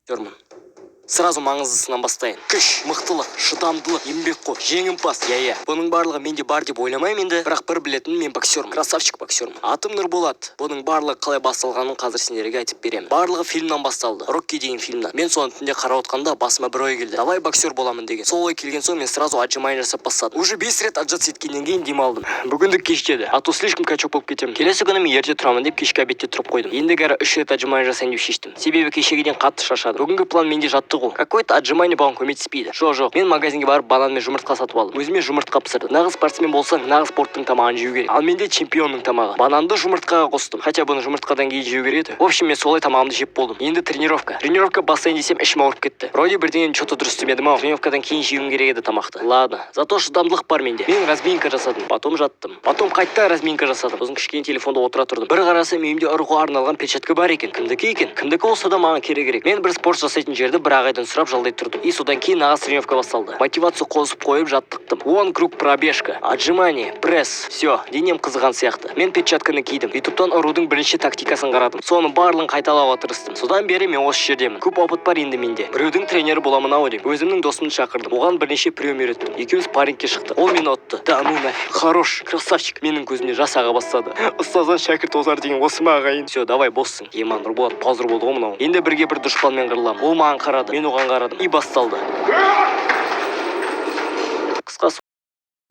Боксермын. Сразу маңыздысынан бастайын: күш, мықтылық, шыдамдылық, еңбекқор, жеңімпаз. Иә, бұның барлығы менде бар деп ойламаймын енді, бірақ бір білетінім: мен боксермын, красавчик боксермын. Атым Нұрболат. Бұның барлығы қалай басталғанын қазір сендерге айтып беремін. Барлығы фильмнан басталды, «Рокки» деген фильмнан. Мен соны түнде қарап отқанда, басыма бір ой келді: «Давай, боксер боламын» деген. Сол ой келген соң, мен сразу отжимание жасап бастадым. Уже бес рет отжаться еткеннен кейін демалдым. Бүгіндік кеш деді, а то слишком качок болып кетемін. Келесі күні мен ерте тұрамын деп, кешкі обедте тұрып қойдым. Енді кәрі үш рет отжимание жасайын деп шештім, себебі кешегіден қатты шаршадым. Бүгінгі план менде: жаттығу. какой то отжимание бұған көмектеспейді. Жоқ, жоқ, мен магазинге барып, банан мен жұмыртқа сатып алдым. Өзіме жұмыртқа пісірдім. Нағыз спортсмен болсаң, нағыз спорттың тамағын жеу керек, ал менде чемпионның тамағы. Бананды жұмыртқаға қостым, хотя бұны жұмыртқадан кейін жеу керек еді. В общем, мен солай тамағымды жеп болдым. Енді тренировка. Тренировка бастайын десем, ішім ауырып кетті. Вроде бірдеңені че то дұрыс істемедім ау. Тренировкадан кейін жеуім керек еді тамақты. Ладно, зато шыдамдылық бар менде. Мен разминка жасадым, потом жаттым, потом қайта разминка жасадым, сосын кішкене телефонда отыра тұрдым. Бір қарасам, үйімде ұруға арналған перчатка бар екен. Кімдікі екен? Кімдікі болса да, маған керек керек. Мен бір спорт жасайтын жерді бір ағайдан сұрап, жалдай тұрдым. И содан кейін нағыз тренировка басталды. Мотивация қосып қойып, жаттықтым: 10 круг пробежка, отжимание, пресс. Все, денем қызыған сияқты. Мен перчатканы кидім, Ютубтан ұрудың бірінші тактикасын қарадым, соның барлығын қайталауға тырыстым. Содан бері мен осы жердемін. Көп опыт бар енді менде. Біреудің тренері боламын ау деп, өзімнің досымды шақырдым. Оған бірнеше прием үйреттім. Екеуміз спаррингке шықтық. Ол мені ұтты. Да ну нафиг, хорош, красавчик. Менің көзімде жас аға бастады. Ұстаздан шәкірт озар деген осы ма, ағайын? Все, давай, боссың. Ема, Нұрболат позор болды ғой мынау. Енді бірге бір дұшпанмен қырыламын. Ол маған қарады, мен оған қарадым, и басталды.